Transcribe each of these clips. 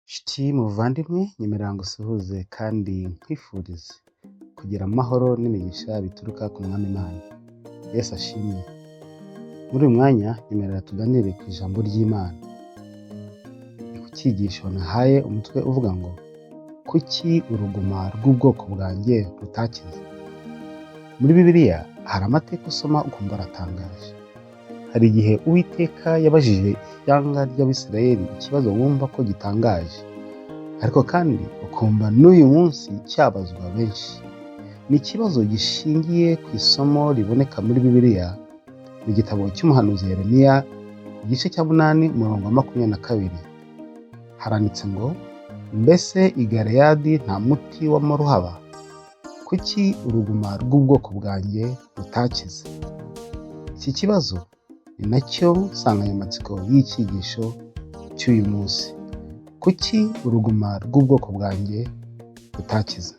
Nshuti muvandimwe, nyemerera ngusuhuze kandi nkwifurize kugira amahoro n'imigisha bituruka ku Mwami Imana. Yesu ashimwe. Muri uyu mwanya nyemerera tuganire ku ijambo ry'Imana. Ni ku cyigisho nahaye umutwe uvuga ngo kuki uruguma rw'ubwoko bwanjye rutakize? Muri Bibiliya hari amateka usoma ukumva aratangaje. Hari igihe Uwiteka yabajije ishyanga ry'Abisirayeli ikibazo wumva ko gitangaje, ariko kandi ukumva n'uyu munsi cyabazwa benshi. Ni ikibazo gishingiye ku isomo riboneka muri Bibiliya mu gitabo cy'umuhanuzi Yeremiya, igice cya 8, umurongo wa 22. Haranditse ngo: "Mbese i Galeyadi nta muti w'amahwa? Kuki uruguma rw'ubwoko bwanjye rutakize?" Iki kibazo ni nacyo nsanganyamatsiko y'icyigisho cy'uyu munsi. Kuki uruguma rw'ubwoko bwanjye rutakize?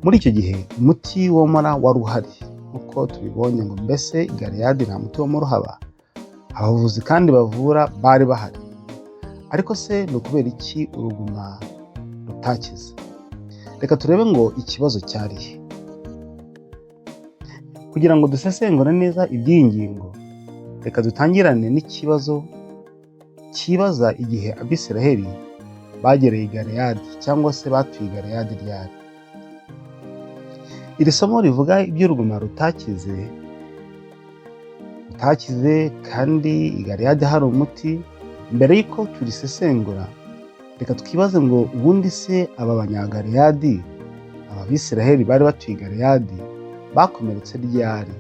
Muri icyo gihe umuti womora wari uhari, nk'uko tubibonye ngo: "Mbese i Galeyadi nta muti womora uhaba?" Abavuzi kandi bavura bari bahari. Ariko se ni ukubera iki uruguma rutakize? Reka turebe ngo ikibazo cyari he. Kugira ngo dusesengure neza iby'iyi ngingo, reka dutangirane n'ikibazo cyibaza igihe Abisiraheli bagereye i Galeyadi, cyangwa se batuye i Galeyadi ryari. Iri somo rivuga iby'uruguma rutakize kandi i Galeyadi hari umuti. Mbere y'uko turisesengura, reka twibaze ngo ubundi se aba Banyagaleyadi, aba Bisiraheli bari batuye i Galeyadi, bakomeretse ryari?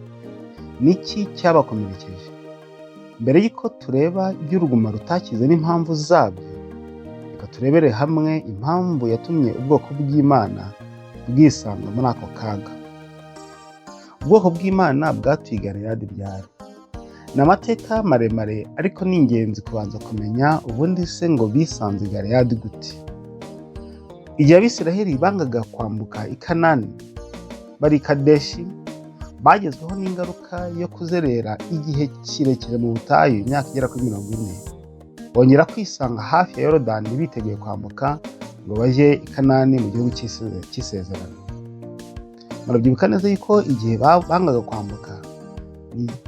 Niki cyabakomerekeje? Mbere y'uko tureba iby'uruguma rutakize n'impamvu zabyo, reka turebere hamwe impamvu yatumye ubwoko bw'Imana bwisanga muri ako kaga. Ubwoko bw'Imana bwatuye i Galeyadi ryari? Ni amateka maremare, ariko ni ingenzi kubanza kumenya ubundi se ngo bisanze i Galeyadi gute. Igihe Abisiraheli bangaga kwambuka i Kanani bari i Kadeshi, bagezweho n'ingaruka yo kuzerera igihe kirekire mu butayu, imyaka igera kuri 40. Bongera kwisanga hafi ya Yorodani biteguye kwambuka ngo bajye i Kanani, mu gihugu cy'isezerano. Murabyibuka neza yuko igihe bangaga kwambuka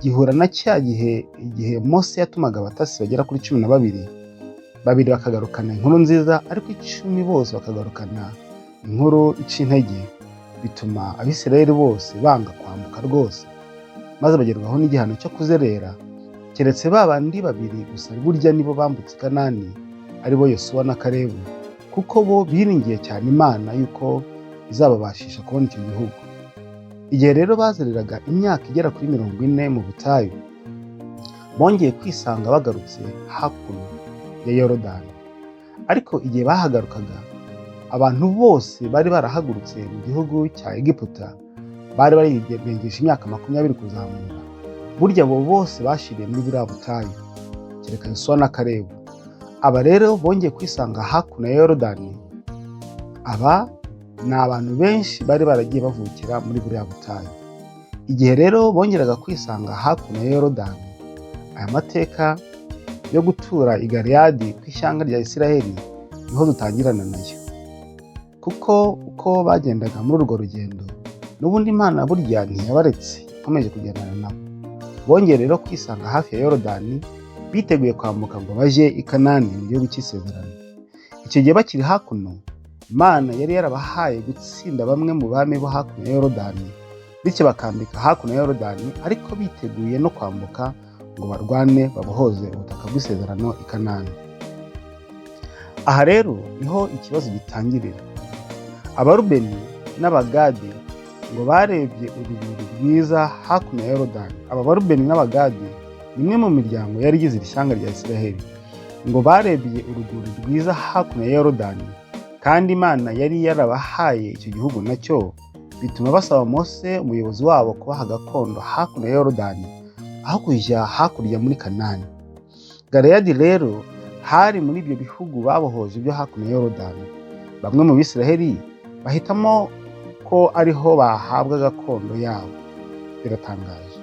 gihura na cya gihe igihe Mose yatumaga abatasi bagera kuri 12, babiri bakagarukana inkuru nziza, ariko 10 bose bakagarukana inkuru ica intege, bituma Abisirayeli bose banga kwambuka rwose, maze bagerwaho n'igihano cyo kuzerera, keretse ba bandi babiri gusa. Burya nibo bambutse i Kanani, aribo Yosuwa na Kalebu, kuko bo biringiye cyane Imana yuko izababashisha kubona icyo gihugu. Igihe rero bazereraga imyaka igera kuri 40 mu butayu, bongeye kwisanga bagarutse hakuno ya Yorodani. Ariko igihe bahagarukaga, abantu bose bari barahagurutse mu gihugu cya Egiputa bari barengeje imyaka 20 kuzamura, burya abo bose bashiriye muri buriya butayu, kereka Yosuwa na Kalebu. Aba rero bongeye kwisanga hakuno ya Yorodani. Aba ni abantu benshi bari baragiye bavukira muri buriya butayu. Igihe rero bongeraga kwisanga hakuno ya Yorodani, aya mateka yo gutura i Galeyadi kw'ishyanga rya Isiraheli niho dutangirana nayo, kuko uko bagendaga muri urwo rugendo, n'ubundi Imana burya ntiyabaretse, yakomeje kugendana nabo. Bongeye rero kwisanga hafi ya Yorodani biteguye kwambuka ngo bajye i Kanani, mu gihugu cy'isezerano. Icyo gihe bakiri hakuno, Imana yari yarabahaye gutsinda bamwe mu bami bo hakuno ya Yorodani, bityo bakambika hakuno ya Yorodani, ariko biteguye no kwambuka ngo barwane babohoze ubutaka bw'isezerano i Kanani. Aha rero niho ikibazo gitangirira. Abarubeni n'Abagadi ngo barebye urwuri rwiza hakuno ya Yorodani. Aba Barubeni n'Abagadi ni imwe mu miryango yari igize iri shyanga rya Isiraheli. Ngo barebye urwuri rwiza hakuno ya Yorodani, kandi Imana yari yarabahaye icyo gihugu nacyo, bituma basaba Mose umuyobozi wabo kubaha gakondo hakuno ya Yorodani aho kujya hakurya muri Kanani. Galeyadi rero hari muri ibyo bihugu babohoje byo hakuno ya Yorodani. Bamwe mu Bisiraheli bahitamo ko ariho bahabwa gakondo yabo. Biratangaje.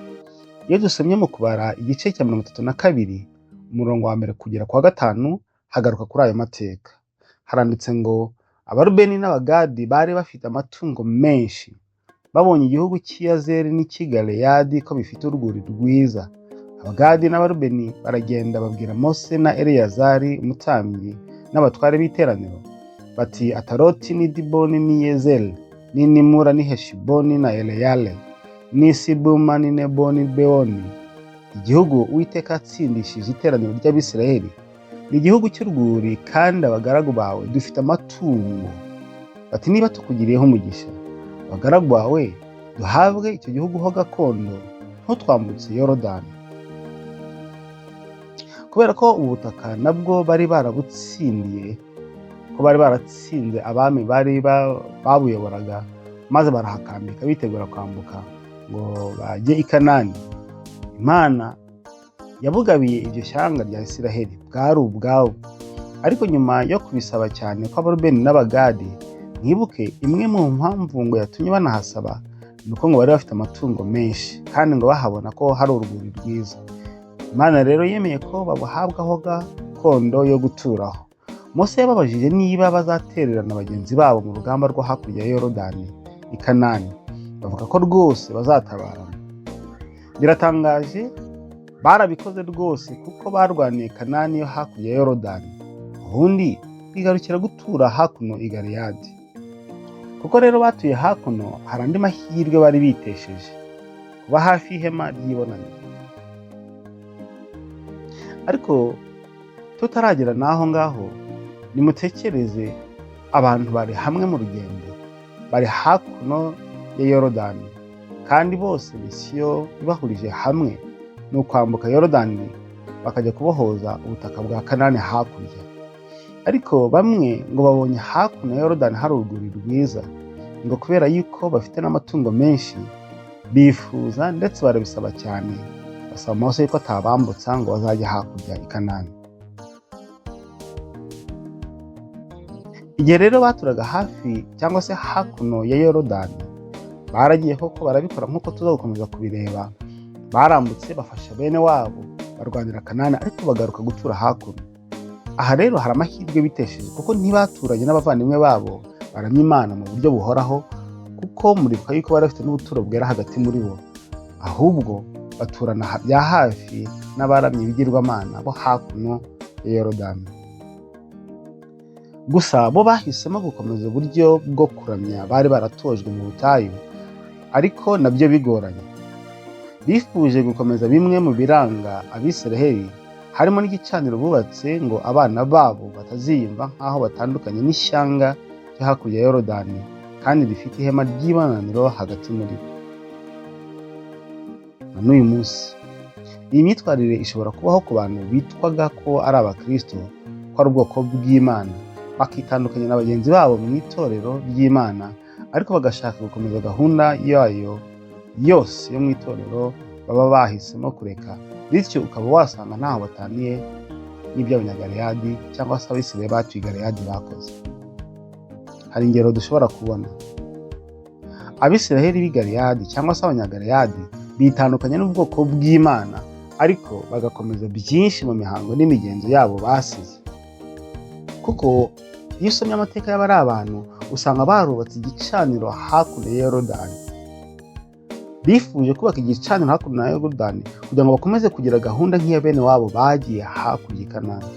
Iyo dusomye mu Kubara igice cya 32, umurongo wa 1 kugera ku wa 5. hagaruka kuri ayo mateka. Haranditse ngo Abarubeni n'Abagadi bari bafite amatungo menshi, babonye igihugu cy'i Yazeri n'icy'i Galeyadi ko bifite urwuri rwiza. Abagadi n'Abarubeni baragenda babwira Mose na Eleyazari umutambyi n'abatware b'iteraniro bati: Ataroti n'i Diboni n'i Yezeri n'i Nimura n'i Heshiboni na Eleyale n'i Sibuma n'i Nebo n'i Bewoni, igihugu Uwiteka yatsindishije iteraniro ry'Abisirayeli ni igihugu cy'urwuri, kandi abagaragu bawe dufite amatungo. Bati: niba tukugiriyeho umugisha, abagaragu bawe duhabwe icyo gihugu ho gakondo, ntutwambutse Yorodani. Kubera ko ubu butaka nabwo bari barabutsindiye, ko bari baratsinze abami bari babuyoboraga, maze barahakambika bitegura kwambuka ngo bajye i Kanani. Imana yabugabiye iryo shyanga rya Isiraheli, bwari ubwabo. Ariko nyuma yo kubisaba cyane kw'Abarubeni n'Abagadi, mwibuke imwe mu mpamvu ngo yatumye banahasaba ni uko ngo bari bafite amatungo menshi kandi ngo bahabona ko hari urwuri rwiza. Imana rero yemeye ko babuhabwaho gakondo yo guturaho. Mose yababajije niba bazatererana bagenzi babo mu rugamba rwo hakurya ya Yorodani i Kanani, bavuga ko rwose bazatabarana. Biratangaje, barabikoze rwose, kuko barwaniye Kanani yo hakurya ya Yorodani, ubundi bigarukira gutura hakuno i Galeyadi. Kuko rero batuye hakuno, hari andi mahirwe bari bitesheje, kuba hafi y'ihema ry'ibonaniro. Ariko tutaragera n'aho ngaho, nimutekereze abantu bari hamwe mu rugendo, bari hakuno ya Yorodani, kandi bose misiyo ibahurije hamwe ni ukwambuka Yorodani bakajya kubohoza ubutaka bwa Kanani hakurya. Ariko bamwe ngo babonye hakuno ya Yorodani hari urwuri rwiza, ngo kubera yuko bafite n'amatungo menshi bifuza ndetse barabisaba cyane, basaba Mose yuko atabambutsa ngo bazajye hakurya i Kanani. Igihe rero baturaga hafi cyangwa se hakuno ya Yorodani, baragiye koko barabikora nk'uko tuza gukomeza kubireba. Barambutse bafasha bene wabo barwanira Kanani, ariko bagaruka gutura hakuno. Aha rero hari amahirwe bitesheje, kuko ntibaturanye n'abavandimwe babo baramya Imana mu buryo buhoraho, kuko muribuka yuko bari bafite n'ubuturo bwera hagati muri bo, ahubwo baturana bya hafi n'abaramya ibigirwamana bo hakuno ya Yorodani. Gusa bo bahisemo gukomeza uburyo bwo kuramya bari baratojwe mu butayu, ariko nabyo bigoranye. Bifuje gukomeza bimwe mu biranga Abisiraheli, harimo n'igicaniro bubatse ngo abana babo bataziyumva nk'aho batandukanye n'ishyanga ryo hakurya ya Yorodani kandi rifite ihema ry'ibonaniro hagati muri bo. Na n'uyu munsi iyi myitwarire ishobora kubaho ku bantu bitwaga ko ari abakristo, ko ari ubwoko bw'Imana, bakitandukanya na bagenzi babo mu itorero ry'Imana, ariko bagashaka gukomeza gahunda yayo yose yo mu itorero baba bahisemo kureka, bityo ukaba wasanga ntaho bataniye n'iby'Abanyagaleyadi cyangwa se Abisirayeli batuye i Galeyadi bakoze. Hari ingero dushobora kubona. Abisirayeli b'i Galeyadi cyangwa se Abanyagaleyadi bitandukanye n'ubwoko bw'Imana, ariko bagakomeza byinshi mu mihango n'imigenzo yabo basize. Kuko iyo usomye amateka y'abari abantu, usanga barubatse igicaniro hakurya ya Yorodani. Bifuje kubaka igicaniro hakurya ya Yorodani kugira ngo bakomeze kugira gahunda nk'iya bene wabo bagiye hakurya i Kanani.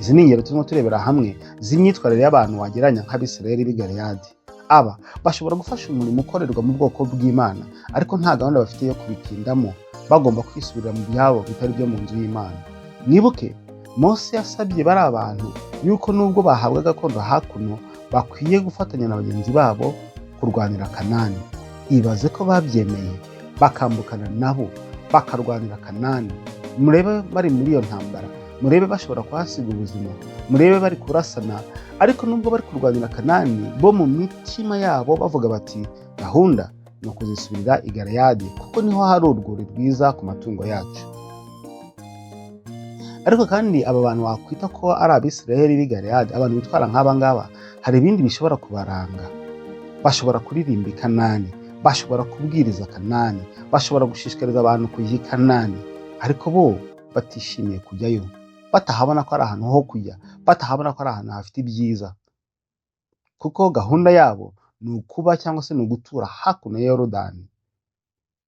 Izi ni ingero turimo turebera hamwe z'imyitwarire y'abantu wagereranya nk'Abisirayeli b'i Galeyadi. Aba bashobora gufasha umurimo ukorerwa mu bwoko bw'Imana, ariko nta gahunda bafite yo kubitindamo, bagomba kwisubirira mu byabo bitari byo mu nzu y'Imana. Mwibuke Mose yasabye bari abantu yuko nubwo bahabwa gakondo hakuno, bakwiye gufatanya na bagenzi babo kurwanira Kanani. Ibaze ko babyemeye bakambukana nabo bakarwanira Kanani. Murebe bari muri iyo ntambara, murebe bashobora kuhasiga ubuzima, murebe bari kurasana, ariko nubwo bari kurwanira Kanani, bo mu mitima yabo bavuga bati gahunda ni ukuzisubirira i Galeyadi kuko niho hari urwuri rwiza ku matungo yacu. Ariko kandi aba bantu wakwita ko ari Abisirayeli b'i Galeyadi, abantu bitwara nk'aba ngaba, hari ibindi bishobora kubaranga. Bashobora kuririmba i Kanani, bashobora kubwiriza Kanani, bashobora gushishikariza abantu kujya i Kanani, ariko bo batishimiye kujyayo, batahabona ko ari ahantu ho kujya, batahabona ko ari ahantu hafite ibyiza, kuko gahunda yabo ni ukuba cyangwa se ni ugutura hakuno ya Yorodani,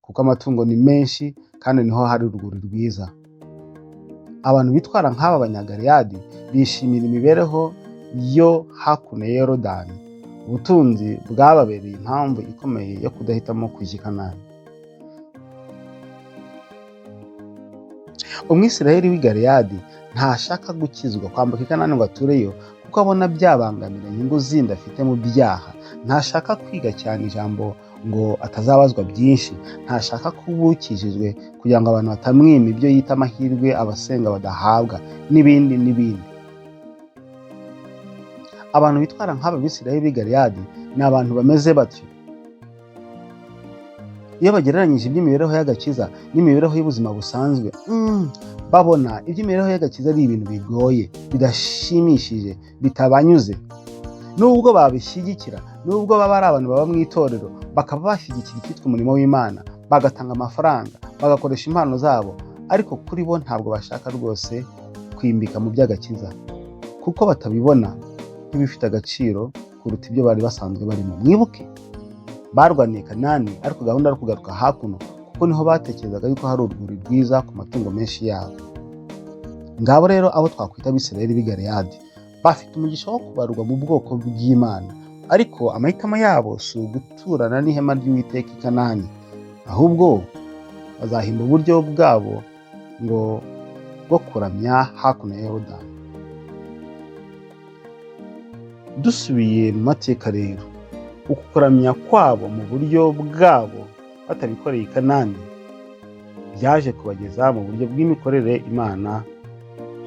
kuko amatungo ni menshi kandi niho hari urwuri rwiza. Abantu bitwara nk'aba Banyagaleyadi bishimira imibereho yo hakuno ya Yorodani. Ubutunzi bwababereye impamvu ikomeye yo kudahitamo kujya i Kanani. Umwisirayeli w'i Galeyadi ntashaka gukizwa kwambuka i Kanani ngo atureyo, kuko abona byabangamira inyungu zindi afite mu byaha. Ntashaka kwiga cyane ijambo ngo atazabazwa byinshi, ntashaka kuba ukijijwe kugira ngo abantu batamwima ibyo yita amahirwe abasenga badahabwa, n'ibindi n'ibindi. Abantu bitwara nk'aba Bisirayeli b'i Galeyadi ni abantu bameze batyo. Iyo bagereranyije iby'imibereho y'agakiza n'imibereho y'ubuzima busanzwe, babona iby'imibereho y'agakiza ari ibintu bigoye, bidashimishije, bitabanyuze. Nubwo babishyigikira, nubwo baba ari abantu baba mu itorero, bakaba bashyigikira icyitwa umurimo w'Imana, bagatanga amafaranga, bagakoresha impano zabo, ariko kuri bo ntabwo bashaka rwose kwimbika mu by'agakiza, kuko batabibona nk'ibifite agaciro kuruta ibyo bari basanzwe barimo. Mwibuke barwaniye Kanani, ariko gahunda ari kugaruka hakuno, kuko niho batekerezaga yuko hari urwuri rwiza ku matungo menshi yabo. Ngabo rero abo twakwita Abisirayeli b'i Galeyadi bafite umugisha wo kubarwa mu bwoko bw'Imana, ariko amahitamo yabo si uguturana n'ihema ry'Uwiteka i Kanani, ahubwo bazahimba uburyo bwabo ngo bwo kuramya hakuno ya Yorodani. Dusubiye mu mateka rero, uku kuramya kwabo mu buryo bwabo batabikoreye i Kanani byaje kubageza mu buryo bw'imikorere Imana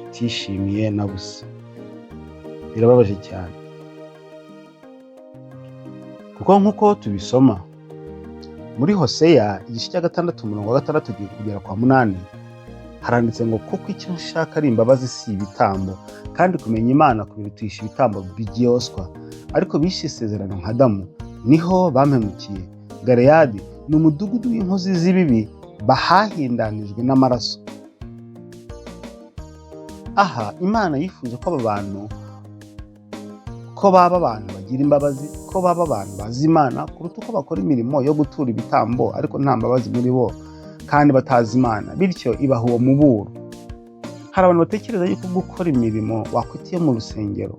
itishimiye na busa. Birababaje cyane, kuko nk'uko tubisoma muri Hoseya igice cya 6 umurongo wa 6 kugera kwa 8, haranditse ngo kuko icyo nshaka ari imbabazi si ibitambo, kandi kumenya Imana kubirutisha ibitambo byoswa. Ariko bishe isezerano nka Adamu, niho bampemukiye. Galeyadi ni umudugudu w'inkozi z'ibibi bahahindanijwe n'amaraso. Aha Imana yifuje ko aba bantu, ko baba abantu bagira imbabazi, ko baba abantu bazi Imana kuruta uko bakora imirimo yo gutura ibitambo ariko nta mbabazi muri bo kandi batazi Imana, bityo ibaha uwo muburo. Hari abantu batekereza yuko gukora imirimo wakwitiye mu rusengero,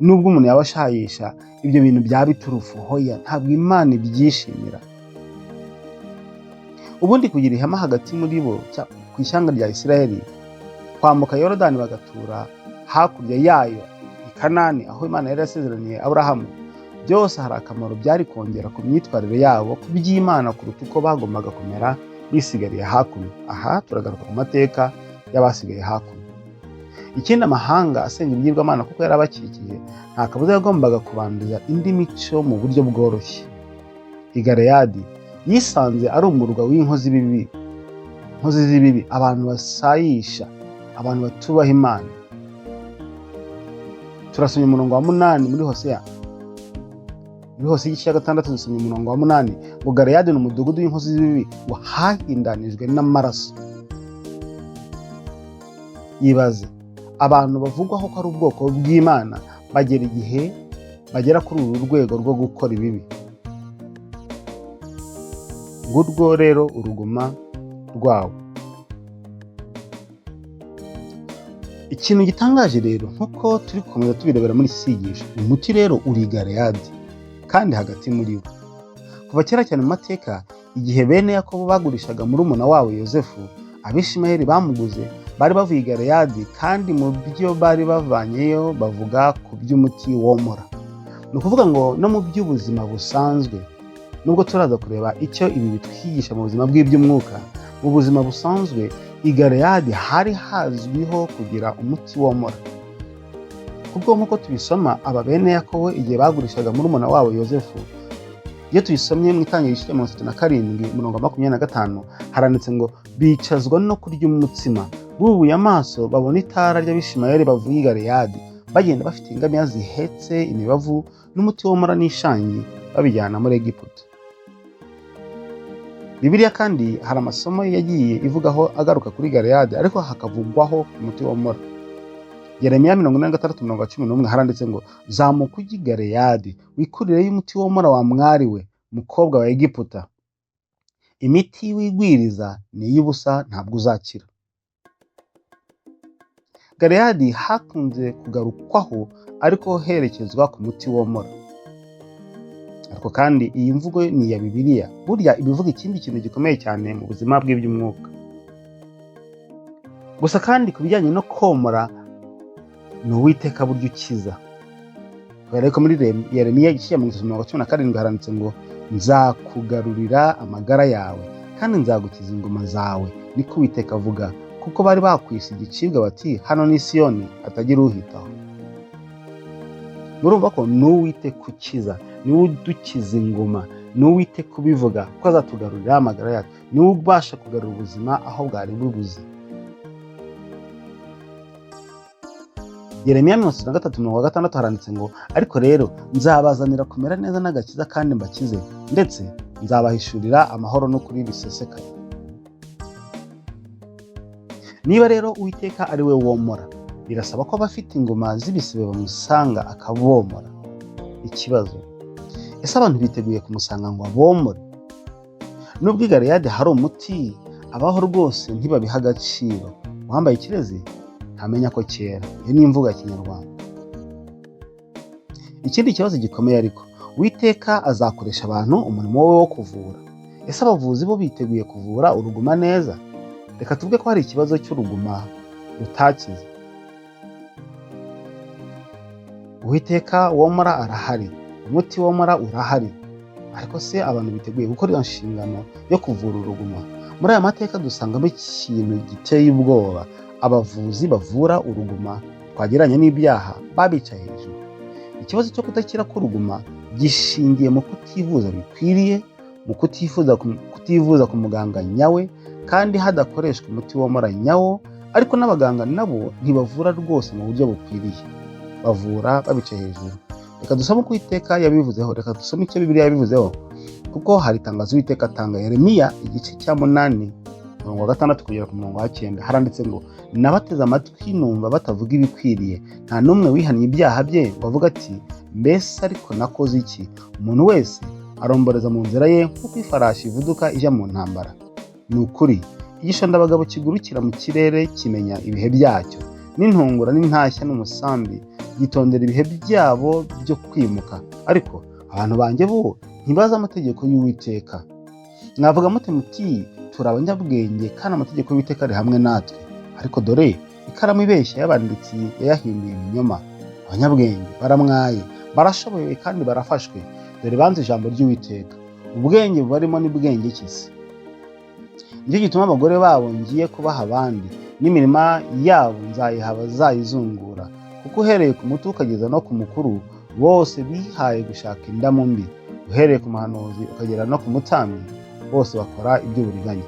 nubwo umuntu yaba ashayisha, ibyo bintu byaba iturufu. Hoya, ntabwo Imana ibyishimira. Ubundi kugira ihema hagati muri bo ku ishyanga rya Isirayeli, kwambuka Yorodani bagatura hakurya yayo i Kanani aho Imana yari yasezeraniye Aburahamu, byose hari akamaro byari kongera ku myitwarire yabo ku by'Imana kuruta uko bagombaga kumera bisigariye hakuno. Aha turagaruka ku mateka y'abasigaye hakuno. Ikindi, amahanga asenga ibigirwamana kuko yari abakikije, nta kabuza yagombaga kubanduza indi mico mu buryo bworoshye. I Galeyadi yisanze ari umurwa w'inkozi z'ibibi, abantu basayisha, abantu batubaha Imana. Turasomye umurongo wa 8 muri Hoseya. Muri Hoseya igice cya 6 dusomye umurongo wa 8 ngo Galeyadi ni umudugudu w'inkozi z'ibibi ngo hahindanijwe n'amaraso. Yibaze, abantu bavugwaho ko ari ubwoko bw'Imana bagera igihe bagera kuri uru rwego rwo gukora ibibi. Ngurwo rero uruguma rwabo. Ikintu gitangaje rero, nk'uko turi gukomeza tubirebera muri iki cyigisho, umuti rero uri i Galeyadi kandi hagati muri bo. Kuva kera cyane mu mateka, igihe bene Yakobo bagurishaga murumuna wabo Yosefu, Abishimayeli bamuguze bari bavuye i Galeyadi, kandi mu byo bari bavanyeyo bavuga ku by'umuti womora. Ni ukuvuga ngo no mu by'ubuzima busanzwe, nubwo turaza kureba icyo ibi bitwigisha mu buzima bw'iby'umwuka, mu buzima busanzwe i Galeyadi hari hazwiho kugira umuti womora. Kubwo nk'uko tubisoma, aba bene Yakobo igihe bagurishaga murumuna wabo Yosefu, iyo tubisomye mu itangiriro igice cya 37 umurongo wa 25, haranditse ngo bicazwa no kurya umutsima, bubuye amaso babona itara ry'Abishimayeli bavuye i Galeyadi, bagenda bafite ingamiya zihetse imibavu n'umuti womora n'ishangi, babijyana muri Egiputa. Bibiliya kandi hari amasomo yagiye ivugaho agaruka kuri Galeyadi, ariko hakavugwaho umuti womora. Yeremiya 46:11 haranditse ngo: zamuka ujye i Galeyadi, wikurireyo umuti womora wa mwari we, mukobwa wa Egiputa. Imiti wigwiriza ni iy'ubusa, ntabwo uzakira. Galeyadi hakunze kugarukwaho ariko herekezwa ku muti womora. Ariko kandi iyi mvugo ni iya Bibiliya, burya ibivuga ikindi kintu gikomeye cyane mu buzima bw'iby'umwuka. Gusa kandi ku bijyanye no komora, ni Uwiteka burya ukiza. Kubera ko muri Yeremiya igice cya 37 haranditse ngo: nzakugarurira amagara yawe kandi nzagukiza ingoma zawe, niko Uwiteka avuga, kuko bari bakwise igicibwa bati hano ni Siyoni hatagira uhitaho. Murumva ko ni Uwiteka ukiza, ni we udukiza ingoma, ni Uwiteka ubivuga ko azatugarurira amagara yacu, ni we ubasha kugarura ubuzima aho bwari bubuze. Yeremiya 33:6 haranditse ngo: ariko rero nzabazanira kumera neza n'agakiza kandi mbakize, ndetse nzabahishurira amahoro n'ukuri bisesekaye. Niba rero Uwiteka ari we womora, birasaba ko abafite ingoma z'ibisebe bamusanga akabomora. Ikibazo, ese abantu biteguye kumusanga ngo abomore? Nubwo i Galeyadi hari umuti, abaho rwose ntibabiha agaciro. Uwambaye ikirezi ntamenya ko cyera. Iyo ni imvugo ya Kinyarwanda. Ikindi kibazo gikomeye ariko, Uwiteka azakoresha abantu umurimo we wo kuvura. Ese abavuzi bo biteguye kuvura uruguma neza? Reka tuvuge ko hari ikibazo cy'uruguma rutakize. Uwiteka womora arahari, umuti womora urahari, ariko se abantu biteguye gukora iyo nshingano yo kuvura uruguma? Muri aya mateka dusangamo ikintu giteye ubwoba. Abavuzi bavura uruguma twagereranya n'ibyaha babicaye hejuru. Ikibazo cyo kudakira k'uruguma gishingiye mu kutivuza bikwiriye, mu kutivuza ku muganga nyawe, kandi hadakoreshwa umuti womora nyawo. Ariko n'abaganga nabo ntibavura rwose mu buryo bukwiriye, bavura babicaye hejuru. Reka dusome uko Uwiteka yabivuzeho, reka dusome icyo Bibiliya yabivuzeho, kuko hari itangazo Uwiteka atanga. Yeremiya igice cya 8 umurongo wa 6 kugera ku murongo wa 9 haranditse ngo: nabateze amatwi numva batavuga ibikwiriye, nta n'umwe wihannye ibyaha bye ngo avuge ati mbese ariko nakoze iki? Umuntu wese aromboreza mu nzira ye nk'uko ifarashi ivuduka ijya mu ntambara. Ni ukuri igishondabagabo kigurukira mu kirere kimenya ibihe byacyo, n'intungura n'intashya n'umusambi byitondera ibihe byabo byo kwimuka. Ariko abantu banjye bo ntibazi amategeko y'Uwiteka. Mwavuga mute muti turi abanyabwenge kandi amategeko y'Uwiteka ari hamwe natwe? Ariko dore ikaramu ibeshya y'abanditsi yayahinduye ibinyoma. Abanyabwenge baramwaye, barashoboye kandi barafashwe, dore banze ijambo ry'Uwiteka. Ubwenge bubarimo ni bwenge ki se? Nicyo gituma abagore babo ngiye kubaha abandi, n'imirima yabo nzayiha abazayizungura. Kuko uhereye ku muto ukageza no ku mukuru, bose bihaye gushaka indamu mbi. Uhereye ku muhanuzi ukagera no ku mutambyi, bose bakora iby'uburiganya.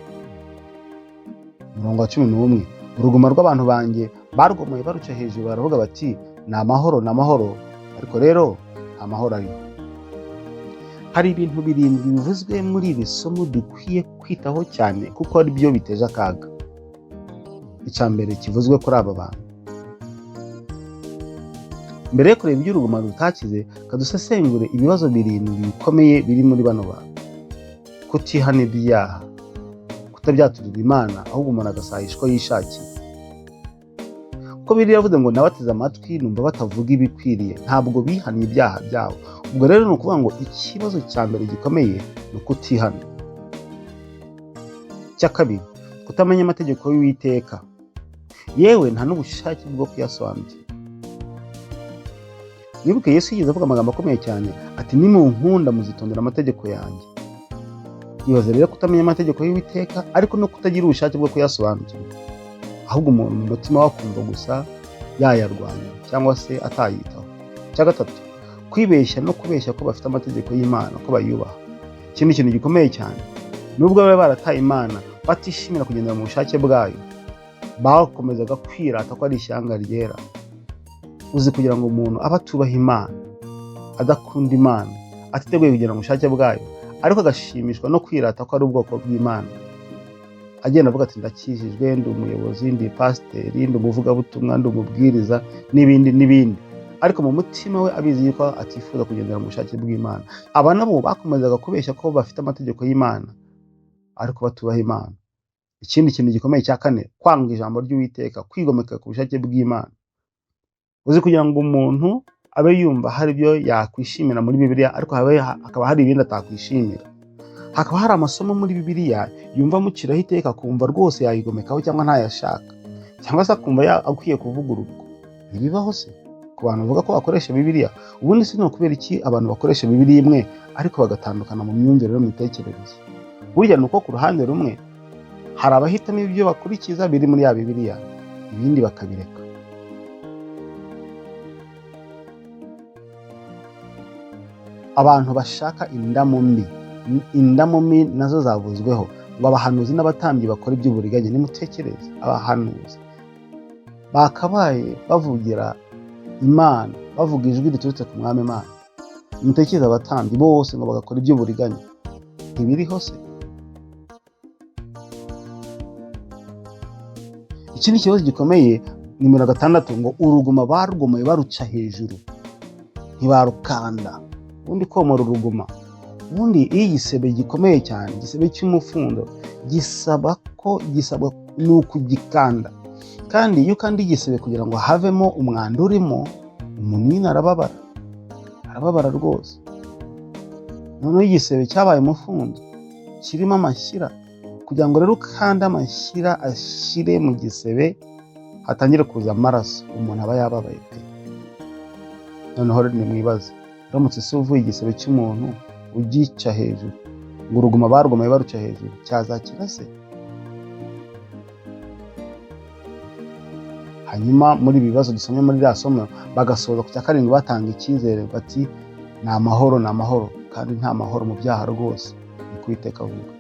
Umurongo wa 11: uruguma rw'abantu banjye barwomoye baruca hejuru, baravuga bati ni amahoro, ni amahoro, ariko rero nta mahoro ariho. Hari ibintu 7 bivuzwe muri iri somo dukwiye kwitaho cyane, kuko ari byo biteje akaga. Icya mbere kivuzwe kuri aba bantu, mbere yo kureba iby'uruguma rutakize, kadusesengure ibibazo 7 bikomeye biri muri bano bantu: kutihana ibyaha, kutabyaturira Imana, ahubwo umuntu agasahishwa yishakiye. Kuko Bibiliya yavuze ngo nabateze amatwi numva batavuga ibikwiriye, ntabwo bihannye ibyaha byabo. Ubwo rero ni ukuvuga ngo ikibazo cya mbere gikomeye ni ukutihana. Icya kabiri, kutamenya amategeko y'Uwiteka, yewe nta n'ubushake bwo kuyasobanukirwa. Mwibuke Yesu yigeze avuga amagambo akomeye cyane ati nimunkunda muzitondera amategeko yanjye. Ibaze rero kutamenya amategeko y'Uwiteka ariko no kutagira ubushake bwo kuyasobanukirwa, ahubwo umuntu mu mutima we akumva gusa yayarwanya cyangwa se atayitaho. Icya gatatu, kwibeshya no kubeshya ko bafite amategeko y'Imana, ko bayubaha. Iki ni ikintu gikomeye cyane. Nubwo bari barataye Imana, batishimira kugendera mu bushake bwayo, bakomezaga kwirata ko ari ishyanga ryera. Uzi kugira ngo umuntu abe atubaha Imana, adakunda Imana, atiteguye kugendera mu bushake bwayo, ariko agashimishwa no kwirata ko ari ubwoko bw'Imana, agenda avuga ati ndakijijwe, ndi umuyobozi, ndi pasiteri, ndi umuvugabutumwa, ndi umubwiriza n'ibindi n'ibindi, ariko mu mutima we abizi yuko atifuza kugendera mu bushake bw'Imana. Aba nabo bakomezaga kubeshya ko bafite amategeko y'Imana ariko batubaha Imana. Ikindi kintu gikomeye cya kane, kwanga ijambo ry'Uwiteka, kwigomeka ku bushake bw'Imana. Uzi kugira ngo umuntu abe yumva hari ibyo yakwishimira muri Bibiliya, ariko hakaba hari ibindi atakwishimira. Hakaba hari amasomo muri Bibiliya yumva amuciraho iteka, akumva rwose yayigomekaho cyangwa ntayashaka, cyangwa se akumva akwiye kuvugururwa. Ntibibaho se ku bantu bavuga ko bakoresha Bibiliya? Ubundi si ni ukubera iki abantu bakoresha Bibiliya imwe ariko bagatandukana mu myumvire no mu mitekerereze? Burya ni uko ku ruhande rumwe hari abahitamo ibyo bakurikiza biri muri ya Bibiliya, ibindi bakabireka. Abantu bashaka indamu mbi, indamu mbi nazo zavuzweho ngo abahanuzi n'abatambyi bakora iby'uburiganya. Nimutekereze, abahanuzi bakabaye bavugira Imana, bavuga ijwi riturutse ku mwami Imana. Nimutekereze abatambyi bose ngo bagakora iby'uburiganya, ntibiriho se? Iki ni ikibazo gikomeye. Nimero 6 ngo uruguma barugomeye baruca hejuru, ntibarukanda. Ubundi komora uruguma, ubundi iyo igisebe gikomeye cyane, igisebe cy'umufundo, gisaba ko gisabwa ni ukugikanda. Kandi iyo ukanda igisebe kugira ngo havemo umwanda urimo, umuntu nyine arababara, arababara rwose. Noneho igisebe cyabaye umufundo kirimo amashyira, kugira ngo rero ukande amashyira ashire mu gisebe hatangire kuza amaraso, umuntu aba yababaye pe. Noneho rero nimwibaze, uramutse se uvuye igisebe cy'umuntu ugica hejuru, ngo uruguma barugomeye baruca hejuru, cyazakira se? Hanyuma muri ibi bibazo dusomye muri ririya somo, bagasoza ku cya 7 batanga icyizere bati ni amahoro, ni amahoro, kandi nta mahoro mu byaha rwose, ni ko Uwiteka avuga.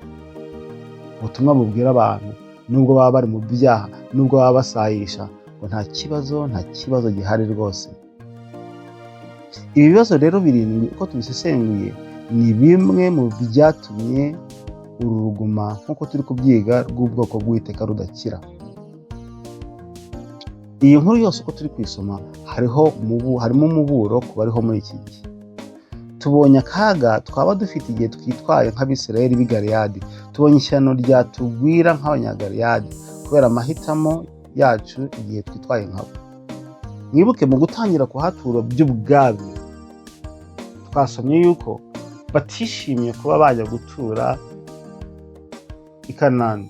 Ubutumwa bubwira abantu nubwo baba bari mu byaha, nubwo baba basayisha, ngo nta kibazo, nta kibazo gihari rwose. Ibi bibazo rero 7 uko tubisesenguye ni bimwe mu byatumye uru ruguma nk'uko turi kubyiga rw'ubwoko bw'Uwiteka rudakira. Iyi nkuru yose uko turi kuyisoma harimo umuburo ku bariho muri iki gihe. Tubonye akaga twaba dufite igihe twitwaye nk'Abisirayeli b'i Galeyadi, tubonye ishyano ryatugwira nk'Abanyagaleyadi kubera amahitamo yacu igihe twitwaye nkabo. Mwibuke mu gutangira kuhatura by'ubwabyo twasomye yuko batishimiye kuba bajya gutura i Kanani.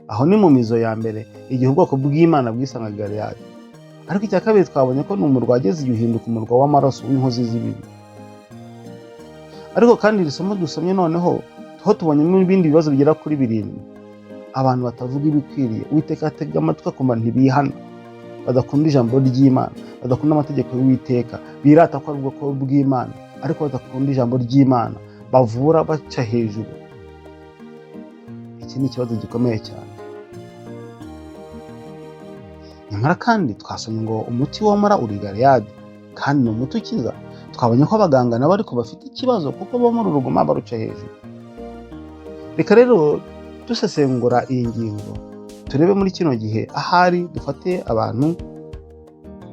Aho ni mu mizo ya mbere igihe ubwoko bw'Imana bwisangaga i Galeyadi. Ariko icya kabiri twabonye ko ni umurwa wageze igihe uhinduka umurwa w'amaraso w'inkozi z'ibibi. Ariko kandi iri somo dusomye noneho ho tubonyemo ibindi bibazo bigera kuri 7. Abantu batavuga ibikwiriye, Uwiteka atega amatwi akumva ntibihana, badakunda ijambo ry'Imana, badakunda amategeko y'Uwiteka, birata ko ari ubwoko bw'Imana ariko badakunda ijambo ry'Imana, bavura baca hejuru. Iki ni ikibazo gikomeye cyane. Nyamara kandi twasomye ngo umuti womora uri Galeyadi, kandi ni umuti ukiza. Twabonye ko abaganga nabo ariko bafite ikibazo kuko bomora uruguma baruca hejuru. Reka rero dusesengura iyi ngingo turebe muri kino gihe ahari dufate abantu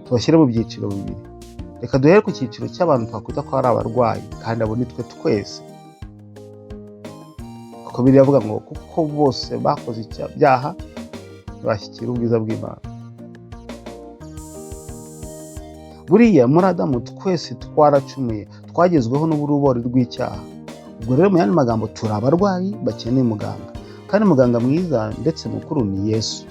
tubashyire mu byiciro 2. Reka duhere ku cyiciro cy'abantu twakwita ko ari abarwayi, kandi abo ni twe twese, kuko Bibiliya ivuga ngo kuko bose bakoze ibyaha ntibashyikira ubwiza bw'Imana. Buriya muri Adamu twese twaracumuye, twagezweho n'uburubori rw'icyaha. Ubwo rero mu yandi magambo turi abarwayi bakeneye muganga, kandi muganga mwiza ndetse mukuru ni Yesu.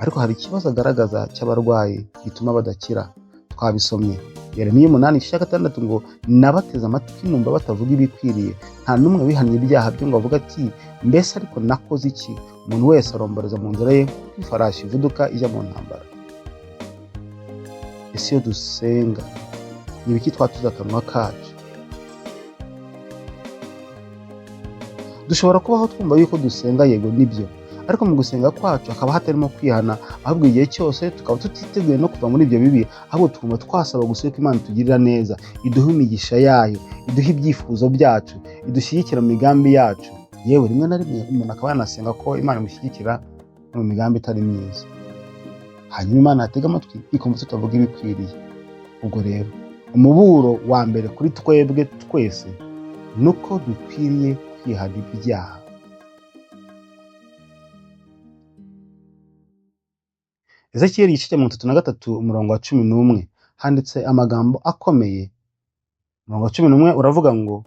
Ariko hari ikibazo agaragaza cy'abarwayi gituma badakira. Twabisomye Yeremiya 8:6 ngo nabateze amatwi numva batavuga ibikwiriye, nta n'umwe wihannye ibyaha bye ngo avuge ati mbese ariko nakoze iki? Umuntu wese aromboreza mu nzira ye nk'ifarashi ivuduka ijya mu ntambara. Ese iyo dusenga ni ibiki twatuza akanwa kacu? Dushobora kubaho twumva yuko dusenga, yego nibyo, Ariko mu gusenga kwacu hakaba hatarimo kwihana, ahubwo igihe cyose tukaba tutiteguye no kuva muri ibyo bibi, ahubwo tukumva twasaba gusa ko Imana itugirira neza, iduha imigisha yayo, iduha ibyifuzo byacu, idushyigikira mu migambi yacu. Yewe, rimwe na rimwe umuntu akaba yanasenga ko Imana imushyigikira mu migambi itari myiza, hanyuma Imana yatega amatwi ikumva tutavuga ibikwiriye. Ubwo rero umuburo wa mbere kuri twebwe twese ni uko dukwiriye kwihana ibyaha. Ezekiyeli igice cya 33 umurongo wa 11 handitse amagambo akomeye. Umurongo wa 11 uravuga ngo: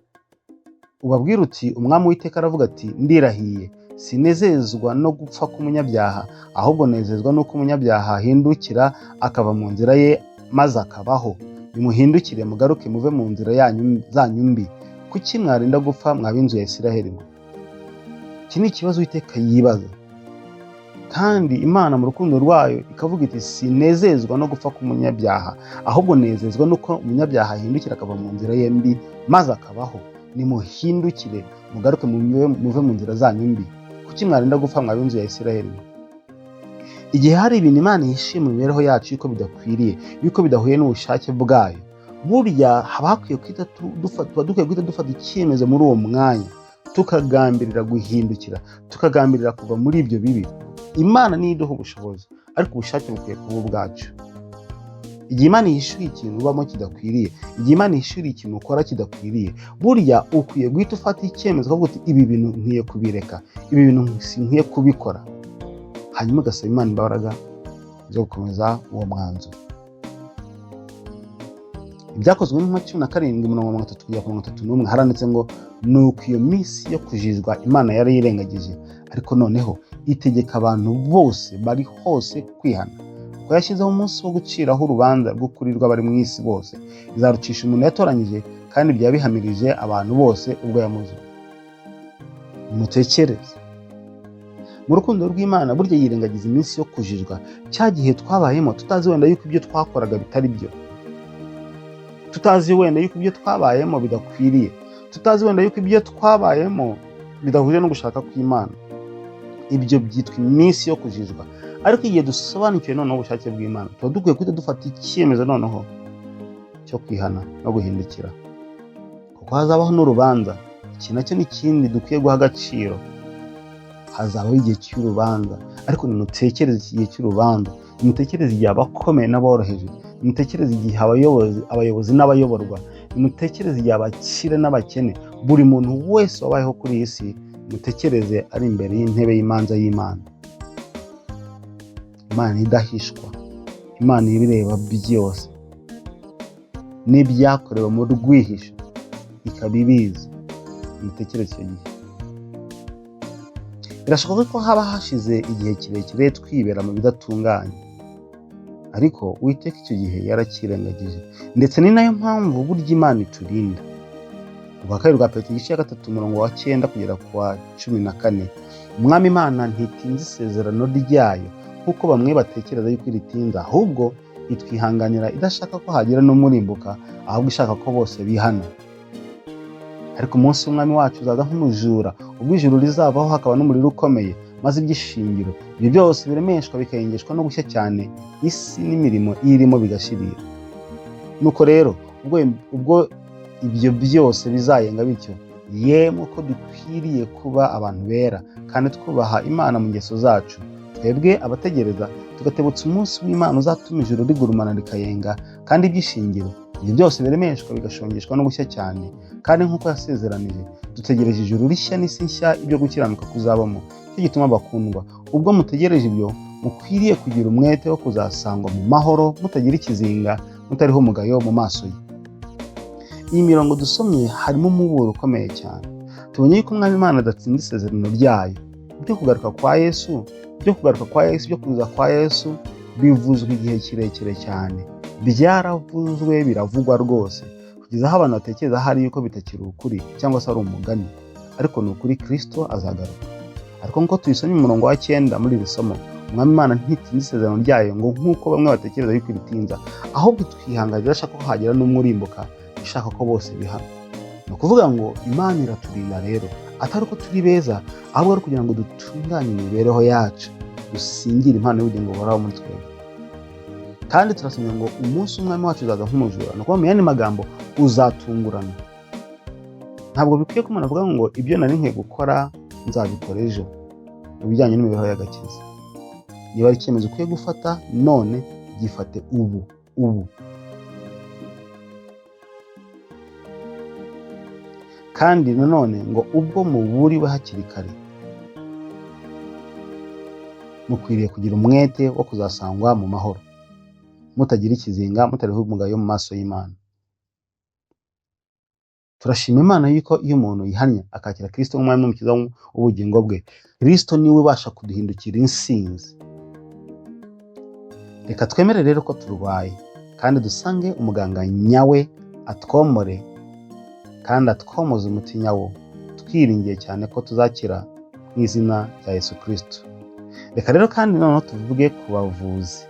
ubabwire uti umwami w'iteka aravuga ati ndirahiye, sinezezwa no gupfa k'umunyabyaha, ahubwo nezezwa n'uko umunyabyaha ahindukira akava mu nzira ye maze akabaho. Nimuhindukire mugaruke muve mu nzira zanyu mbi. Kuki mwarinda gupfa mwa b'inzu ya Isiraheli mwe? Iki ni ikibazo Uwiteka yibaza, kandi Imana mu rukundo rwayo ikavuga iti sinezezwa no gupfa k'umunyabyaha, ahubwo nezezwa n'uko umunyabyaha ahindukira akava mu nzira ye mbi maze akabaho. Nimuhindukire mugaruke muve mu nzira zanyu mbi. Kuki mwarinda gupfa mwa b'inzu ya Isiraheli mwe? Igihe hari ibintu Imana yishimiye mu mibereho yacu yuko bidakwiriye, yuko bidahuye n'ubushake bwayo, burya haba hakwiye guhita tuba dukwiye guhita dufata icyemezo muri uwo mwanya, tukagambirira guhindukira, tukagambirira kuva muri ibyo bibi. Imana niyo iduha ubushobozi, ariko ubushake bukwiye kuba ubwacu. Igihe Imana yishyuye ikintu ubamo kidakwiriye, igihe Imana yishyuriye ikintu ukora kidakwiriye, burya ukwiye guhita ufata icyemezo ukavuga uti ibi bintu nkwiye kubireka, ibi bintu sinkwiye kubikora, hanyuma ugasaba Imana imbaraga zo gukomeza uwo mwanzuro. Ibyakozwe n'intumwa 17 umurongo 30 kugera ku 31 haranditse ngo nuko iyo minsi yo kujijwa Imana yari yirengagije, ariko noneho itegeka abantu bose bari hose kwihana, kuko yashyizeho umunsi wo guciraho urubanza rw'ukuri rw'abari mu isi bose, izarucisha umuntu yatoranyije, kandi byabihamirije abantu bose ubwo yamuzuye. Nimutekereze mu rukundo rw'Imana, burya yirengagiza iminsi yo kujijwa, cya gihe twabayemo tutazi wenda yuko ibyo twakoraga bitari byo, tutazi wenda yuko ibyo twabayemo bidakwiriye, tutazi wenda yuko ibyo twabayemo bidahuje no gushaka kw'Imana. Ibyo byitwa iminsi yo kujijwa. Ariko igihe dusobanukiwe noneho ubushake bw'Imana, tuba dukwiye guhita dufata icyemezo noneho cyo kwihana no guhindukira, kuko hazabaho n'urubanza. Iki nacyo ni ikindi dukwiye guha agaciro. Hazabaho igihe cy'urubanza, ariko nimutekereze iki gihe cy'urubanza, nimutekereze igihe abakomeye n'aboroheje, nimutekereze igihe abayobozi n'abayoborwa, nimutekereze igihe abakire n'abakene, buri muntu wese wabayeho kuri iyi si, mutekereze ari imbere y'intebe y'imanza y'Imana. Imana idahishwa, Imana ibireba byose, n'ibyakorewe mu rwihisho ikaba ibizi. Mutekereze icyo gihe. Birashoboka ko haba hashize igihe kirekire twibera mu bidatunganye, ariko Uwiteka icyo gihe yarakirengagije, ndetse ni nayo mpamvu burya Imana iturinda. Urwa kabiri rwa Petero igice cya 3 umurongo wa 9 kugera ku wa 14, Umwami Imana ntitinza isezerano ryayo nk'uko bamwe batekereza yuko iritinza, ahubwo itwihanganira idashaka ko hagira n'umurimbuka, ahubwo ishaka ko bose bihana. Ariko umunsi w'Umwami wacu uzaza nk'umujura, ubwo ijuru rizavaho hakaba n'umuriro ukomeye, maze iby'ishingiro ibyo byose biremeshwa bikayengeshwa no gushya cyane, isi n'imirimo iyirimo bigashirira. Nuko rero ubwo ibyo byose bizayenga bityo, yemwe ko dukwiriye kuba abantu bera kandi twubaha Imana mu ngeso zacu, twebwe abategereza tugatebutsa umunsi w'Imana uzatuma ijuru rigurumana rikayenga, kandi iby'ishingiro ibyo byose biremeshwa bigashongeshwa no gushya cyane. Kandi nk'uko yasezeranije, dutegereje ijuru rishya n'isi nshya ibyo gukiranuka kuzabamo. Nicyo gituma bakundwa, ubwo mutegereje ibyo, mukwiriye kugira umwete wo kuzasangwa mu mahoro, mutagira ikizinga, mutariho umugayo mu maso ye. Iyi mirongo dusomye harimo umuburo ukomeye cyane. Tubonye yuko Umwami Imana adatsinda isezerano ryayo. Ibyo kugaruka kwa Yesu, ibyo kugaruka kwa Yesu, ibyo kuza kwa Yesu bivuzwe igihe kirekire cyane. Byaravuzwe, biravugwa rwose, kugeza aho abantu batekereza ahari yuko bitakiri ukuri cyangwa se ari umugani. Ariko ni ukuri, Kristo azagaruka. Ariko nk'uko tubisomye mu murongo wa 9 muri iri somo, Umwami Imana ntitinza isezerano ryayo ngo nk'uko bamwe batekereza yuko iritinza, ahubwo itwihanganira idashaka ko hagira n'umwe urimbuka, ishaka ko bose bihana. Ni ukuvuga ngo Imana iraturinda rero, Atari uko turi beza, ahubwo ari kugira ngo dutunganye imibereho yacu, dusingire impano y'ubugingo buhoraho muri twebwe. Kandi turasomye ngo umunsi umwami wacu uzaza nk'umujura. Ni ukuvuga mu yandi magambo, uzatungurana. Ntabwo bikwiye ko umuntu avuga ngo ibyo nari nkwiye gukora nzabikora ejo mu bijyanye n'imibereho y'agakiza. Niba ari icyemezo ukwiye gufata none, gifate ubu ubu. Kandi nanone ngo ubwo muburiwe hakiri kare, mukwiriye kugira umwete wo kuzasangwa mu mahoro, mutagira ikizinga, mutariho umugayo mu maso y'Imana. Turashima Imana yuko iyo umuntu yihannye akakira Kristo nk'umwami n'umukiza w'ubugingo bwe, Kristo niwe ubasha kuduhindukira insinzi. Reka twemere rero ko turwaye, kandi dusange umuganga nyawe atwomore kandi atwomoze umuti nyawo, twiringiye cyane ko tuzakira mu izina rya Yesu Kristo. Reka rero kandi noneho tuvuge ku bavuzi.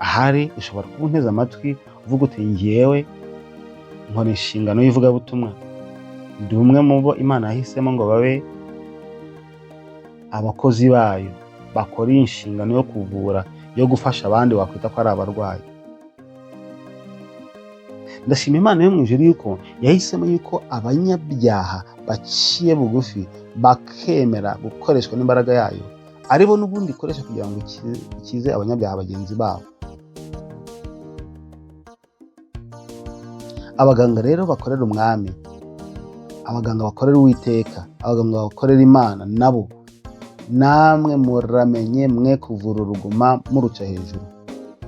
Ahari ushobora kuba unteze amatwi uvuga uti ngewe nkora inshingano y'ivugabutumwa, ndi umwe mu bo Imana yahisemo ngo babe abakozi bayo, bakora inshingano yo kuvura, yo gufasha abandi wakwita ko ari abarwayi. Ndashima Imana yo mu ijuru yuko yahisemo yuko abanyabyaha baciye bugufi bakemera gukoreshwa n'imbaraga yayo, aribo n'ubundi ikoresha kugira ngo ikize abanyabyaha bagenzi babo. Abaganga rero bakorera umwami, abaganga bakorera Uwiteka, abaganga bakorera Imana, nabo namwe muramenye mwe kuvura uruguma muruca hejuru.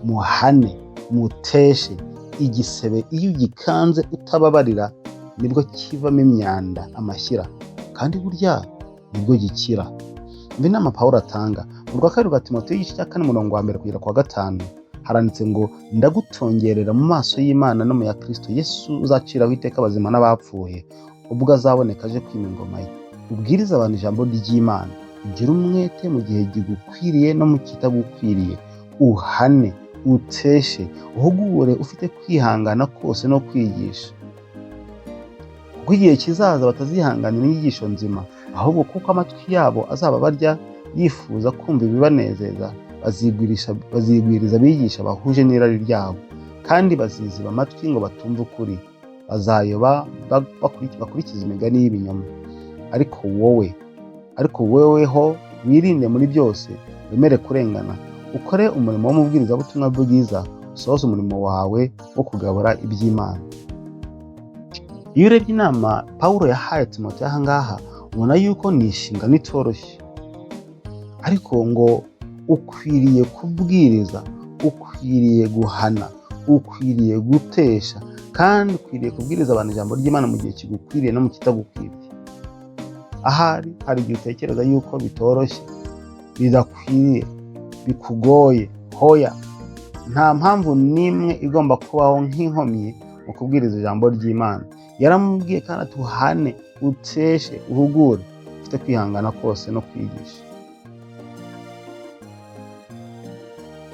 Muhane, muteshe igisebe. Iyo ugikanze utababarira nibwo kivamo imyanda, amashyira, kandi burya nibwo gikira. Mbi inama Pawulo atanga mu rwa kabiri rwa Timoteyo igice cya 4 umurongo wa 1 kugera ku wa 5, haranditse ngo ndagutongerera mu maso y'Imana no mu ya Kristo Yesu uzaciraho iteka abazima n'abapfuye, ubwo azaboneka aje kwima ingoma ye. Ubwirize abantu ijambo ry'Imana, ugire umwete mu gihe gigukwiriye no mu kitagukwiriye, uhane, uteshe, uhugure ufite kwihangana kose no kwigisha. Kuko igihe kizaza batazihanganira inyigisho nzima, ahubwo kuko amatwi yabo azaba barya yifuza kumva ibibanezeza, bazigwiriza abigisha bahuje n'irari ryabo, kandi baziziba amatwi ngo batumve ukuri, bazayoba bakurikiza imigani y'ibinyoma. Ariko woweho wirinde muri byose, wemere kurengana, ukore umurimo w'umubwirizabutumwa bwiza, usohoze umurimo wawe wo kugabura iby'Imana. Iyo urebye inama Pawulo yahaye Timoteyo aha ngaha, ubona yuko ni inshingano itoroshye, ariko ngo ukwiriye kubwiriza, ukwiriye guhana, ukwiriye gutesha, kandi ukwiriye kubwiriza abantu ijambo ry'Imana mu gihe kigukwiriye no mu kitagukwiriye. Ahari hari igihe utekereza yuko bitoroshye, bidakwiriye, bikugoye. Hoya, nta mpamvu n'imwe igomba kubaho nk'inkomyi mu kubwiriza ijambo ry'Imana. Yaramubwiye kandi ati uhane, uteshe, uhugure, ufite kwihangana kose no kwigisha.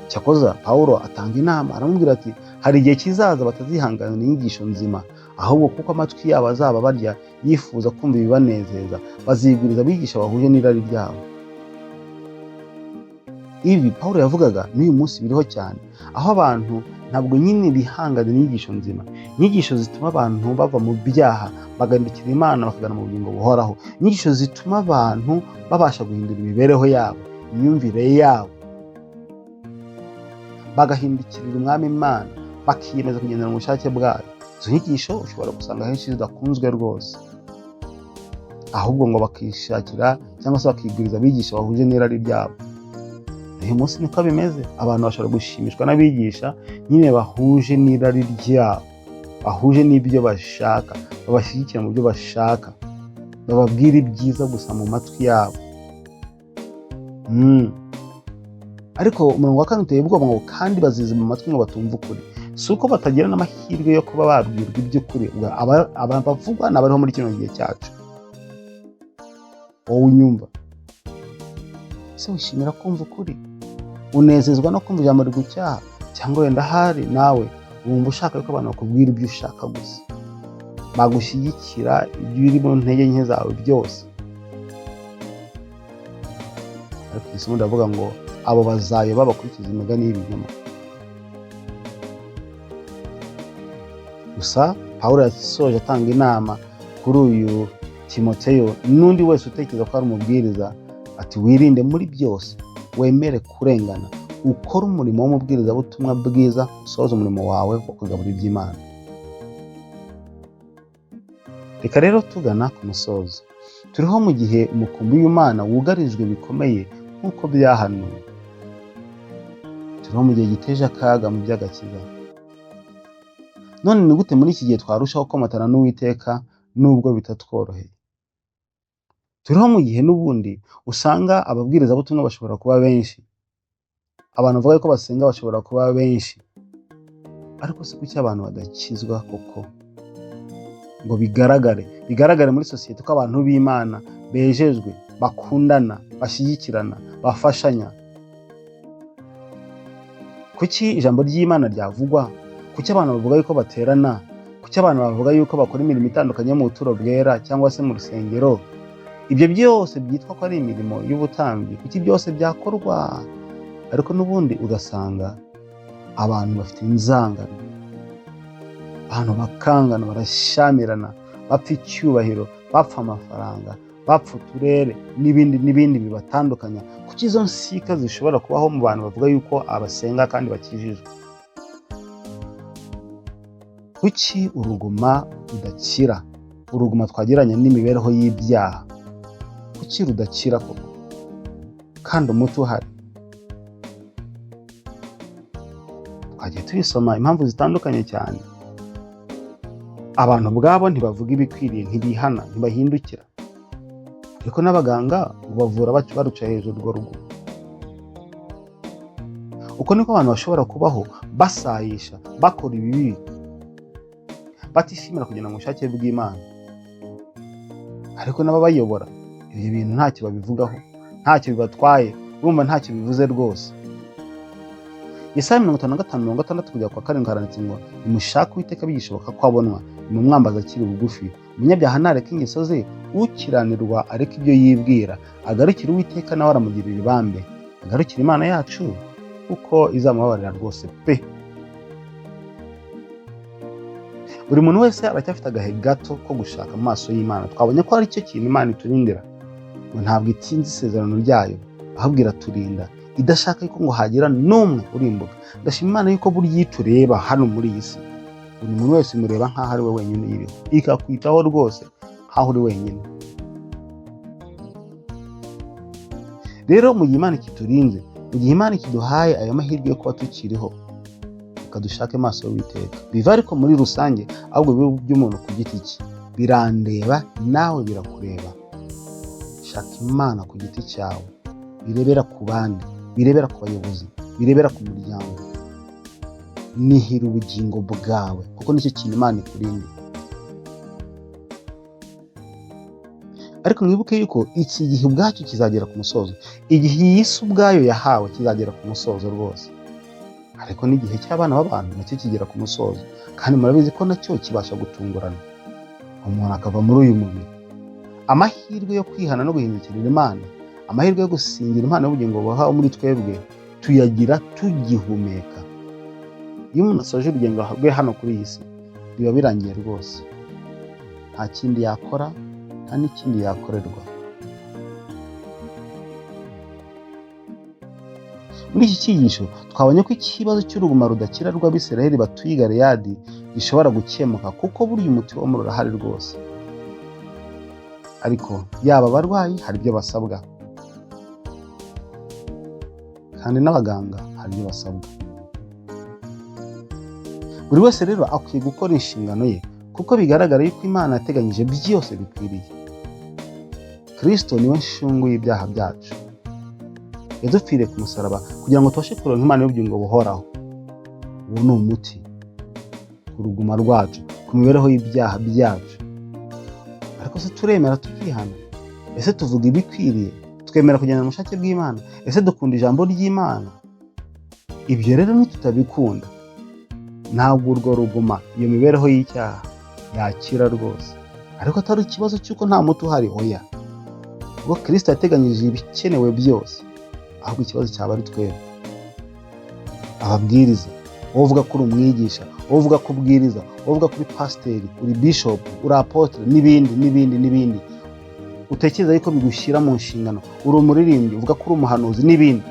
Cyakoza Pawulo atanga inama, aramubwira ati hari igihe kizaza batazihanganira inyigisho nzima, ahubwo kuko amatwi yabo azaba barya yifuza kumva ibibanezeza, bazigwiriza abigisha bahuje n'irari ryabo. Ibi Pawulo yavugaga n'uyu munsi biriho cyane, aho abantu ntabwo nyine bihanganira inyigisho nzima, inyigisho zituma abantu bava mu byaha bagahindukira Imana bakagana mu bugingo buhoraho, inyigisho zituma abantu babasha guhindura imibereho yabo, imyumvire yabo, bagahindukirira umwami Imana, bakiyemeza kugendera mu bushake bwayo. Izo nyigisho ushobora gusanga henshi zidakunzwe rwose, ahubwo ngo bakishakira cyangwa se bakigwiriza abigisha bahuje n'irari ryabo. Uyu munsi niko bimeze, abantu bashobora gushimishwa n'abigisha nyine bahuje n'irari ryabo, bahuje n'ibyo bashaka, babashyigikira mu byo bashaka, bababwira ibyiza gusa mu matwi yabo. Ariko umurongo wa 4 uteye ubwoba ngo kandi bazize mu matwi ngo batumve ukuri. Si uko batagira n'amahirwe yo kuba babwirwa iby'ukuri, aba bavugwa ni abariho muri kino gihe cyacu. Wowe unyumva, ese wishimira kumva ukuri? Unezezwa no kumva ijambo rigucyaha, cyangwa wenda ahari nawe wumva ushaka yuko abantu bakubwira ibyo ushaka gusa, bagushyigikira ibyo uri mu ntege nke zawe byose? Ariko iri somo ndavuga ngo abo bazayoba bakurikiza imigani y'ibinyoma. Gusa Pawulo yasoje atanga inama kuri uyu Timoteyo n'undi wese utekereza ko ari umubwiriza, ati wirinde muri byose, wemere kurengana, ukore umurimo w'umubwirizabutumwa bwiza, usohoze umurimo wawe wo kugabura iby'Imana. Reka rero tugana ku musozo. Turiho mu gihe umukumbi w'Imana wugarijwe bikomeye nk'uko byahanuwe. Turiho mu gihe giteje akaga mu by'agakiza. None ni gute muri iki gihe twarushaho komatana n'Uwiteka nubwo bitatworoheye? Turiho mu gihe n'ubundi usanga ababwirizabutumwa bashobora kuba benshi, abantu bavuga ko basenga bashobora kuba benshi, ariko si kuki abantu badakizwa koko ngo bigaragare muri sosiyete ko abantu b'Imana bejejwe, bakundana, bashyigikirana, bafashanya. Kuki ijambo ry'Imana ryavugwa? Kuki abantu bavuga yuko baterana? Kuki abantu bavuga yuko bakora imirimo itandukanye mu buturo bwera cyangwa se mu rusengero? Ibyo byose byitwa ko ari imirimo y'ubutambyi, kuki byose byakorwa? Ariko n'ubundi ugasanga abantu bafite inzangano, abantu bakangana, barashyamirana, bapfa icyubahiro, bapfa amafaranga, bapfa uturere n'ibindi n'ibindi bibatandukanya. Kuki izo nsika zishobora kubaho mu bantu bavuga yuko abasenga kandi bakijijwe? Kuki uruguma rudakira? Uruguma twagiranye n'imibereho y'ibyaha, kuki rudakira koko kandi umuti uhari? Twagiye tubisoma impamvu zitandukanye cyane. Abantu ubwabo ntibavuga ibikwiriye, ntibihana, ntibahindukira, ariko n'abaganga ngo bavura baruca hejuru urwo ruguma. Uko niko abantu bashobora kubaho basayisha, bakora ibibi, batishimira kugenda mu bushake bw'Imana, ariko n'ababayobora ibyo bintu ntacyo babivugaho, ntacyo bibatwaye, bumva ntacyo bivuze rwose. Yesaya 55:6 kugera kwa 7 haranditse ngo nimushake Uwiteka bigishoboka ko abonwa, nimumwambaze akiri bugufi. Umunyabyaha nareke ingeso ze, ukiranirwa areke ibyo yibwira, agarukire Uwiteka nawe aramugirira ibambe, agarukire Imana yacu kuko izamubabarira rwose pe. Buri muntu wese aracyafite agahe gato ko gushaka amaso y'Imana. Twabonye ko ari cyo kintu Imana iturindira, ngo ntabwo itinze isezerano ryayo, ahubwo iraturinda idashaka yuko ngo hagira n'umwe urimbuka. Ndashima Imana yuko burya iyo itureba hano muri iyi si, buri muntu wese imureba nk'aho ari we wenyine uyiriho, ikakwitaho rwose nk'aho uri wenyine. Rero mu gihe Imana ikiturinze, mu gihe Imana ikiduhaye ayo mahirwe yo kuba tukiriho, reka dushake amaso y'Uwiteka. Biva ariko muri rusange, ahubwo bibe by'umuntu ku giti cye, birandeba nawe birakureba. Shaka Imana ku giti cyawe, birebera ku bandi, birebera ku bayobozi, birebera ku muryango. Nihira ubugingo bwawe kuko nicyo kintu Imana ikurinda. Ariko mwibuke yuko iki gihe ubwacyo kizagera ku musozo, igihe iyi si ubwayo yahawe kizagera ku musozo rwose. Ariko n'igihe cy'abana b'abantu nacyo kigera ku musozo, kandi murabizi ko nacyo kibasha gutungurana, umuntu akava muri uyu mubiri. Amahirwe yo kwihana no guhindukirira Imana, amahirwe yo gusingira impano y'ubugingo buhoraho muri twebwe, tuyagira tugihumeka. Iyo umuntu asoje urugendo rwe hano kuri iyi si, biba birangiye rwose, nta kindi yakora, nta n'ikindi yakorerwa. Muri iki cyigisho twabonye ko ikibazo cy'uruguma rudakira rw'Abisiraheli batuye i Galeyadi gishobora gukemuka, kuko burya umuti wo urahari rwose. Ariko yaba abarwayi hari ibyo basabwa, kandi n'abaganga hari ibyo basabwa. Buri wese rero akwiye gukora inshingano ye, kuko bigaragara yuko Imana yateganyije byose bikwiriye. Kristo niwe nshungu y'ibyaha byacu, yadupfiriye ku musaraba kugira ngo tubashe kuronka Imana y'ubugingo buhoraho. Uwo ni umuti ku ruguma rwacu, ku mibereho y'ibyaha byacu. Ariko se turemera tukihana? Ese tuvuga ibikwiriye? Twemera kugenda mu bushake bw'Imana? Ese dukunda ijambo ry'Imana? Ibyo rero nitutabikunda, ntabwo urwo ruguma, iyo mibereho y'icyaha yakira rwose. Ariko atari ikibazo cy'uko nta muti uhari, oya, ubwo Kristo yateganyije ibikenewe byose. Ahubwo ikibazo cyaba ari twebwe ababwiriza. Wowe uvuga ko uri umwigisha, wowe uvuga ko ubwiriza, wowe uvuga ko uri pasiteri, uri bishopu, uri apotre, n'ibindi n'ibindi n'ibindi, utekereza yuko bigushyira mu nshingano, uri umuririmbyi, uvuga ko uri umuhanuzi n'ibindi,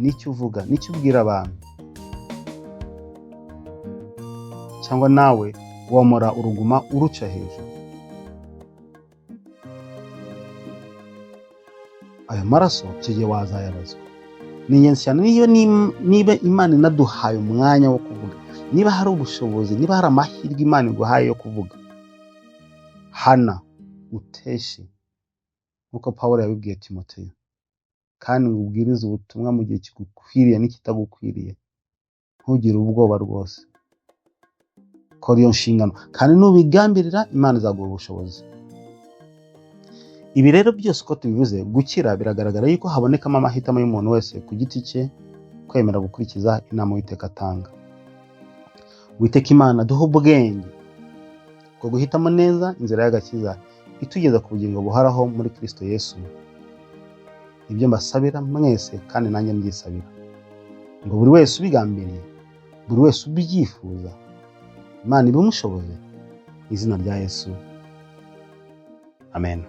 n'icyo uvuga, n'icyo ubwira abantu, cyangwa nawe womora uruguma uruca hejuru. Ayo maraso icyo gihe wazayabazwa. Ni ingenzi cyane niyo niba Imana inaduhaye umwanya wo kuvuga, niba hari ubushobozi, niba hari amahirwe Imana iguhaye yo kuvuga, hana uteshe, nk'uko Pawulo yabibwiye Timoteyo, kandi ngo ubwirize ubutumwa mu gihe kigukwiriye n'ikitagukwiriye, ntugire ubwoba rwose. Kora iyo nshingano kandi nubigambirira Imana izaguha ubushobozi. Ibi rero byose uko tubivuze, gukira biragaragara yuko habonekamo amahitamo y'umuntu wese ku giti cye, kwemera gukurikiza inama Uwiteka atanga. Uwiteka Imana duhe ubwenge bwo guhitamo neza inzira y'agakiza itugeza ku bugingo buhoraho muri Kristo Yesu. Ibyo mbasabira mwese kandi nanjye mbyisabira, ngo buri wese ubigambiriye, buri wese ubyifuza, Imana ibimushoboze mu izina rya Yesu. Amen.